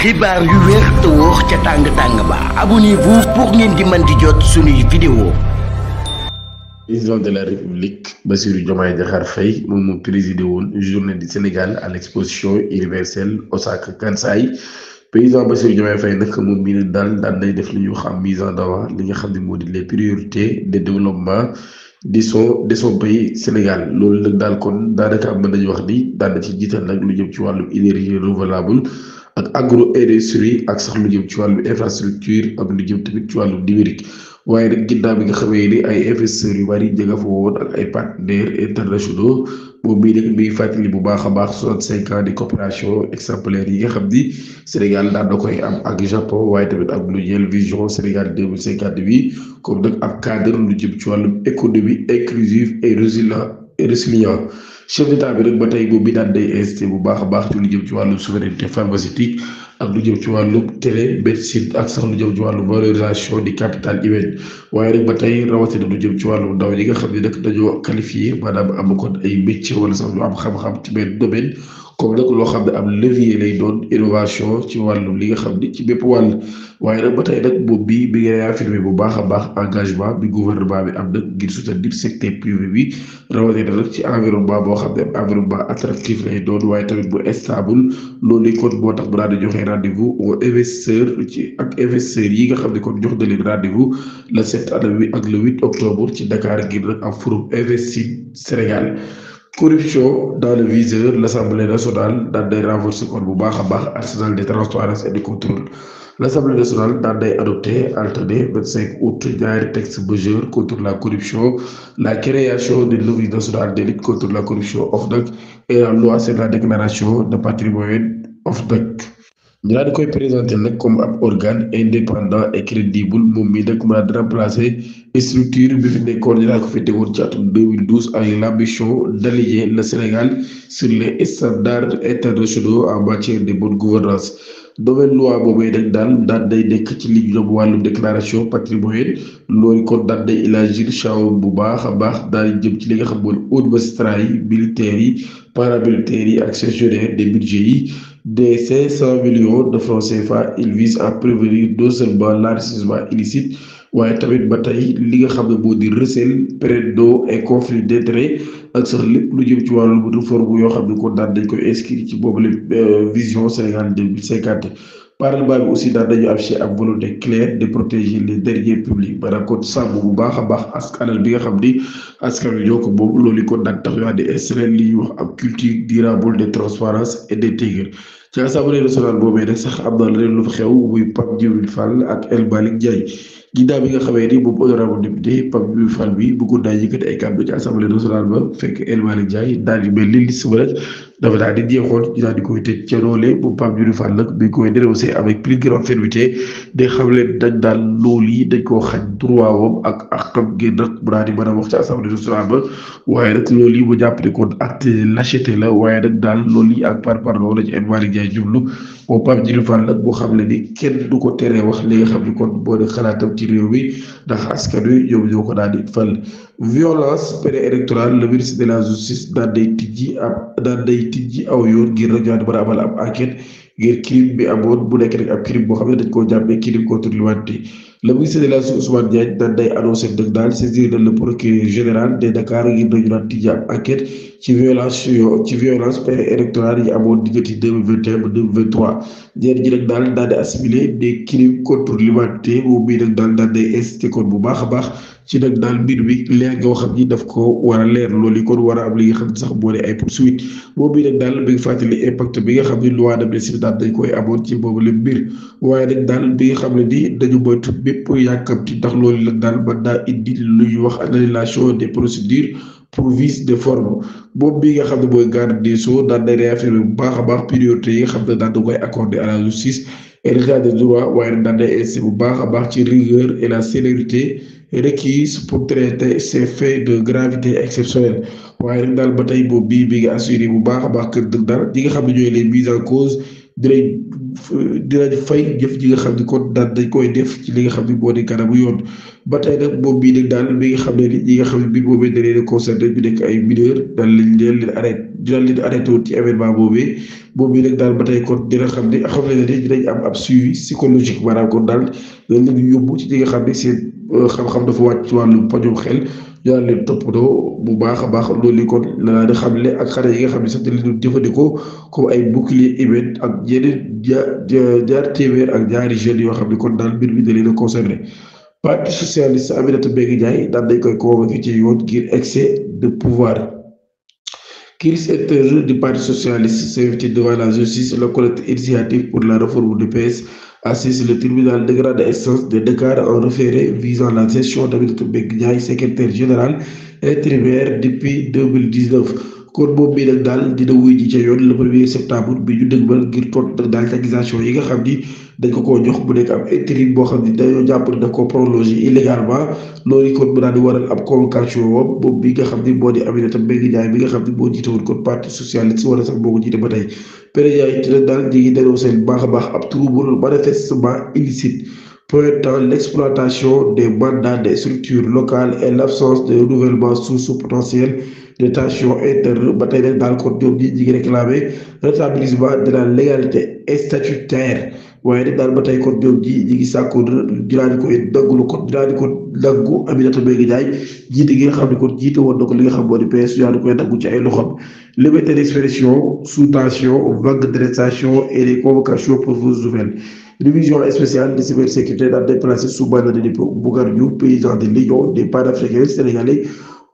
xibaar yu wér te wóor ca tàng-tàng ba abonnez-vous pour ngeen di mën di jot suñuy vidéo. Président de la République Bassirou Diomaye Diakhar Faye moom moo présidé woon journée du Sénégal à l'exposition universelle Osaka Kansai. Président Bassirou Diomaye Faye nag moom mii nag daan day def li ñu xam mise en avant li nga xam ne moo di les priorités de développement de son pays Sénégal. Loolu nag daal kon daanaka mën nañu wax ni daan na ci jiital nag lu jëm ci wàllum énergie renouvelable ak agro-industrie ak sax lu jëm ci wàllu infrastructure ak lu jëm tamit ci wàllu numérique. waaye nag ginnaaw bi nga xamee ni ay investisseurs yu bari jëga fa woon ak ay partenaires internationaux moom bii nag mi ngi fàttali bu baax a baax 65 ans de coopération exemplaire yi nga xam ni Sénégal daan na koy am ak Japon waaye tamit ak lu ñeel vision Sénégal 2050 bi comme nag ab cadre lu jëm ci wàllum économie inclusive et résilient. Chef d'état bi nag ba tey moom bi daan day insisté bu baax a baax ci lu jëm ci wàllum souveraineté pharmaceutique ak lu jëm ci wàllum télémédecine ak sax lu jëm ci wàllum valorisation du capital humain waaye rek ba tey rawatina lu jëm ci wàllum ndaw yi nga xam ne nag dañoo qualifié maanaam am kon ay métier wala sax lu am xam-xam ci benn domaine comme nag loo xam ne am levier lay doon innovation ci wàllum li nga xam ni ci bépp wàll. waaye nag ba tey nag boobu bi ngi affirmé bu baax a baax engagement bi gouvernement bi am nag ngir soutenir secteur privé bi rawatina nag ci environnement boo xam ne environnement attractif lay doon waaye tamit bu stable loolu kon moo tax bu daal di joxe rendez-vous aux investisseurs ak investisseurs yi nga xam ne kon jox na leen rendez-vous le 7 avril ak le 8 octobre ci Dakar ngir nag am forum Investir Sénégal. Corruption dans le viseur, l'Assemblée nationale daan day renforcer kon bu baax a baax arsenal de transparence et de contrôle. L'Assemblée nationale daan day adopté alterné 25 août ñaari texte majeur contre la corruption, la création de l'Office national de lutte contre la corruption OFNAC et la loi sur la déclaration de patrimoine OFNAC. ñu daal di koy présenté nag comme ab organe indépendant et crédible moom mii nag mën a remplacer structure bi fi nekkoon ñu daal ko fi tegoon ci atum 2012 avec l'ambition d'aligner le Sénégal sur les standards internationaux en matière de bonne gouvernance. domaine loi boobee nag daan day nekk ci li ñu doon wàllu déclaration patrimoine loolu kon daan day élargir champ bu baax a baax daal di jëm ci li nga xam mooy haut magistrat yi militaires yi paramilitaires yi ak gestionnaires des budgets yi. Des 500 millions de francs CFA, il vise à prévenir non seulement l'enrichissement illicite waaye tamit ba tey li nga xam ne moo di recel pérenne et conflit d'intérêt ak sax lépp lu jëm ci wàllu réforme yoo xam ne kon daan dañ koy inscrire ci boobu la vision Sénégal 2050. Parlement bi aussi daan dañu affiché ak volonté claire de protéger les deniers publics maanaam kon sàmm bu baax a baax alal bi nga xam ni askan wi ñoo ko moom loolu kon daan tax ñu di installer li ñuy wax ab culture durable de transparence et d'intégrer. ci Assemblée nationale boobee nag sax am na leneen lu fa xew muy Pape Djibril Fall ak El Malick Ndiaye ginnaaw bi nga xamee ni moom honorable député Pape Djibril Fall bi bëggoon naa yëkkati ay kàddu ci Assemblée nationale ba fekk El Malick Ndiaye daal di mel ni liste ba rek dafa daal di jeexoon ñu daal di koy tëj ca loolee moom Pape Djibril Fall nag bi koy dénoncé avec plus grande fermeté day xam leen dañ daal loolu yi dañ koo xañ droit wam ak xam ngeen nag mu daal di mën a wax ci Assemblée nationale ba waaye nag loolu yi mu jàpp ne kon acte lâcheté la waaye nag daal loolu yi ak par loolu la ci El Malick Ndiaye jublu moom Pape Djibril Fall nag boo xam ne ni kenn du ko teree wax li nga xam ni kon boo de xalaatam ci réew mi ndax askan wi ñoom ñoo ko daal di fal. Violence préélectorale le ministre de la justice daan day tijji aw yoon ngir rek ñu mën a amal ab enquête ngir crime bi amoon bu nekk rek ab crime boo xam ne dañ koo jàppee crime contre l'humanité. Le ministre de la justice Ousmane Diagne daan day annoncé nag daal saisir na le procureur général de Dakar ngir rek ñu daan tijji ab enquête ci violence préélectorale yi amoon diggante 2021 ba 2023 ñenn ñi nag daal di assimiler des crimes contre l'humanité moom bii nag daan day incité kon bu baax a baax ci nag daal mbir bi leer nga xam ni daf ko war a leer loolu yi kon war a am li nga xam ne sax moo ne ay poursuite moom bii nag daal bi nga fàttali impact bi nga xam ne loi d'amnistie daal dañ koy amoon ci boobu la mbir waaye nag daal bi nga xam ne ni dañu moytu bépp yàkkamti ndax loolu nag daal mën naa indi lu ñuy wax annulation des procédures pour vice de forme boobu bi nga xam ne mooy garde des sceaux daan day réaffirmer bu baax a baax priorité yi nga xam ne daan da koy accorder à la justice et l'état de droit waaye nag daan day insisté bu baax a baax ci rigueur et la célérité requise pour traiter ces faits de gravité exceptionnelle waaye nag daal ba tey boobu bi nga assuré bu baax a baax kër dëgg daal ñi nga xam ne ñooy les mises en cause dinañ fay jëf ji nga xam ni kon daal dañ koy def ci li nga xam ni moo di kanamu yoon. ba tey nag moom bii nag daal mi nga xam ne ni ñi nga xam ne mbir boobee da leen a concerné ñu nekk ay mineur daal leen arrêté dina leen arrêté woon ci événement boobee moom bii nag daal ba tey kon dina xam ne xam ne dinañ am ab suivi psychologique maanaam kon daal dañ leen yóbbu ci ñi nga xam ne seen xam-xam dafa wàcc ci wàllu pajum xel ñu daan leen toppatoo bu baax a baax loolu kon la di xamle ak xale yi nga xam ne sax dañ leen jëfandikoo comme ay bouclier humain ak yeneen jaar téeméer ak ñaari jeunes yoo xam ne kon daal mbir mi da leen a concerné. Parti socialiste Aminata Mbengue Ndiaye daan dañ koy convoqué ci yoon ngir excès de pouvoir. Crise intérieure du Parti socialiste s'invite devant la justice. Le collectif Initiative pour la réforme du PS a saisi le tribunal de grande instance de Dakar en référé visant la gestion d'Aminata Mbengue Ndiaye, secrétaire général intérimaire depuis 2019. kon moom bii nag daal dina wuy ji ca yoon le 1er septembre bi ñu dëgmal ngir tontu nag daal accusation yi nga xam ni dañ ko koo jox bu nekk am intérim boo xam ni dañoo jàpp ne da ko prolongé illégalement loolu kon mu daal di waral ab convocation moom bi nga xam ni moo di Aminata Mbengue Ndiaye bi nga xam ni moo jiite woon kon parti socialiste wala sax moo ko jiite ba tey président yi nag daal ñi ngi dénoncé bu baax a baax ab trouble manifestement illicite pointant l'exploitation des mandats des structures locales et l'absence de renouvellement source potentielle de tension interne ba tey nag daal kon ñoom ñi ngi réclamer rétablissement de la légalité statutaire waaye nag daal ba tey kon ñoom ñi ngi sàkku dinaa di koy daggulu kon dinaa di ko daggu Aminata Mbengue Ndiaye jiite gi nga xam ne kon jiite woon na ko li nga xam moo di PS dinaa di koy daggu ci ay loxoom. Liberté d'expression sous tension, vague d'arrestation et des convocations pour fausses nouvelles. Division spéciale de cybersécurité daal déplacé sous mandat de dépôt Boucar Diouf, président de l'Union des panafricains sénégalais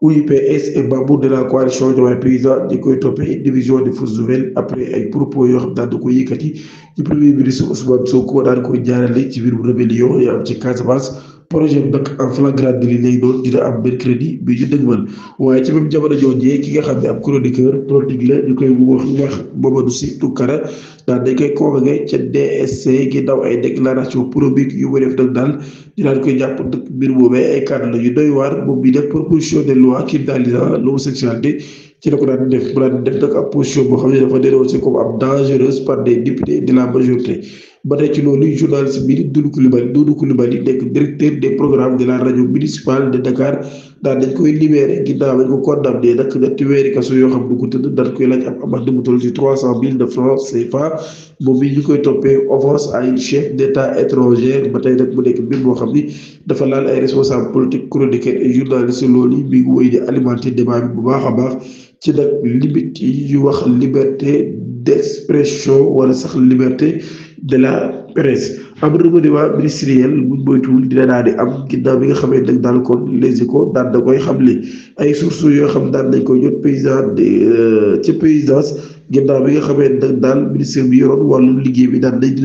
UIPS et membre de la coalition Diomaye Président di koy toppee division des fausses nouvelles après ay propos yoo xam daal da koy yëkkati ci premier ministre Ousmane Sonko daal di koy jaarale ci biir rébellion yi am ci Casamance. projet bi nag en flagrant délit lay doon dina am mercredi bi ñu dëgmal waaye ci même jamono joojee ki nga xam ne am chroniqueur politique la ñu koy wax Mamadou Sy Tounkara daal dañ koy convoqué ca DSC ginnaaw ay déclaration polémique yu mu def nag daal ñu daan koy jàpp dëkk mbir boobee ay kàddu la yu doy waar moom bi nag proposition de loi criminalisant l'homosexualité ci la ko daan def nag ab position boo xam ne dafa dénoncé comme am dangereuse par des députés de la majorité. ba tey ci loolu journaliste bi Doudou Coulibaly nekk directeur des programmes de la radio municipale de Dakar daal dañ koy libéré ginnaaw bañ ko condamné nag ñetti weeri kaso yoo xam du ko tëdd daal koy laaj ab amende bu toll ci 300,000 de francs CFA moom bi ñu koy toppee offense à une chef d'état étrangère ba tey nag mu nekk mbir moo xam ni dafa laal ay responsable politique chroniqueur et journaliste loolu yi mi ngi wéy di alimenter débat bi bu baax a baax ci nag limite yi ñuy wax liberté d'expression wala sax liberté de la presse am remaniement ministériel buñ moytuwul dina daal di am ginnaaw bi nga xamee nag daal kon Les Échos daal da koy xamle ay sources yoo xam daal nañ koy jot président ci présidence ginnaaw bi nga xamee nag daal ministère bi yoroon wàllu liggéey bi daan nañ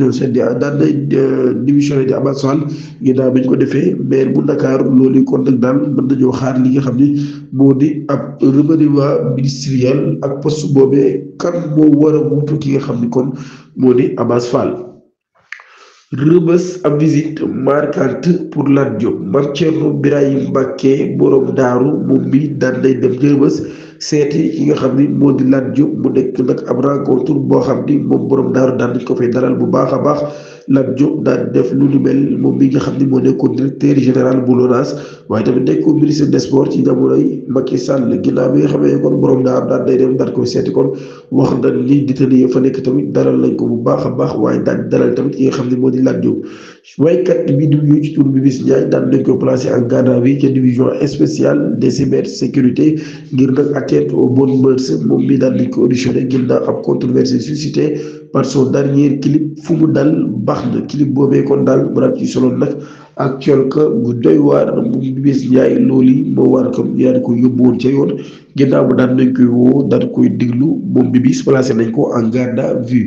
démissionné di Abass Fall ginnaaw bi ñu ko defee maire bu Dakar loolu kon nag daal mën nañoo xaar li nga xam ni moo di ab remaniement ministériel ak poste boobee kan moo war a wuutu ki nga xam ni kon moo di Abass Fall. Rebeuss ab visite marquante pour Lat Diop Mame Thierno Birahim Mbacké borom daaru moom mi daan day dem Rebeuss seeti yi nga xam ni moo di Lat Diop mu nekk nag ab rencontre boo xam ni moom borom daaru daan nañ ko fay dalal bu baax a baax Lat Diop daan def lu ni mel moom mi nga xam ni moo nekkoon directeur général bu LONASE waaye tamit nekkoon ministre des sports ci jamonoy Macky Sall ginnaaw bi nga xam ne kon borom daaru daan day dem daan koy seeti kon wax na li détenu fa nekk tamit dalal nañ ko bu baax a baax waaye daan dalal tamit ki nga xam ne moo di Lat Diop waykat bi di wuyu ci tur bi Miss Ndiaye daan nañ ko placé en garde à vue ca division spéciale des cybersécurité ngir nag atteinte aux bonnes mœurs moom mi daan nañ ko auditionné ginnaaw ab controverse suscité par son dernier clip fu mu dal baax na clip boobee kon daal mu daal ci solo nag ak colka gu doy waar mu Miss Ndiaye loolu yi moo war ko yaa di ko yóbbu woon ca yoon ginnaaw mu daan nañ koy woo daan koy diglu moom bi bis placé nañ ko en garde à vue